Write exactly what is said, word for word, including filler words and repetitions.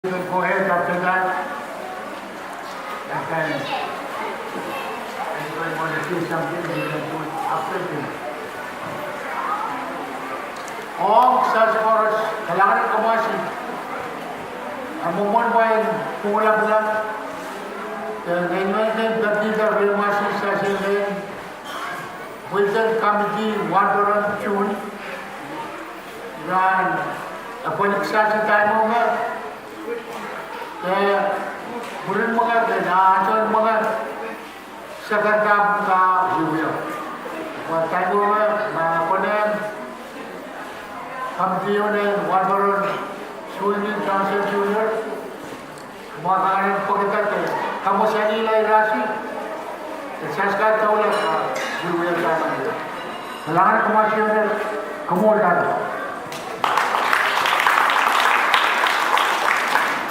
You can go ahead after that. And then anybody want to say something, you can do it after them. Ong sehse koaros, kalahngan en kamwahsi. Ahmw mwomwen pwukat pwungla pwungla. Then anybody can deputy the real mercy sehse then. Wilton Committee, Wahnpoaron June. Rahn, appoint sehse time over. Eh, mwurin mwenge, eh, na ansoun mwenge. Second time ka, we will. Wa time over, ma konen. Committee on Wahnpoaron June Johnson Junior. Mwakangan pwekidek, kamwosonla irasi. E sehse ka doula, ah, we will. Kalahngan en kamwahsi, komour kan.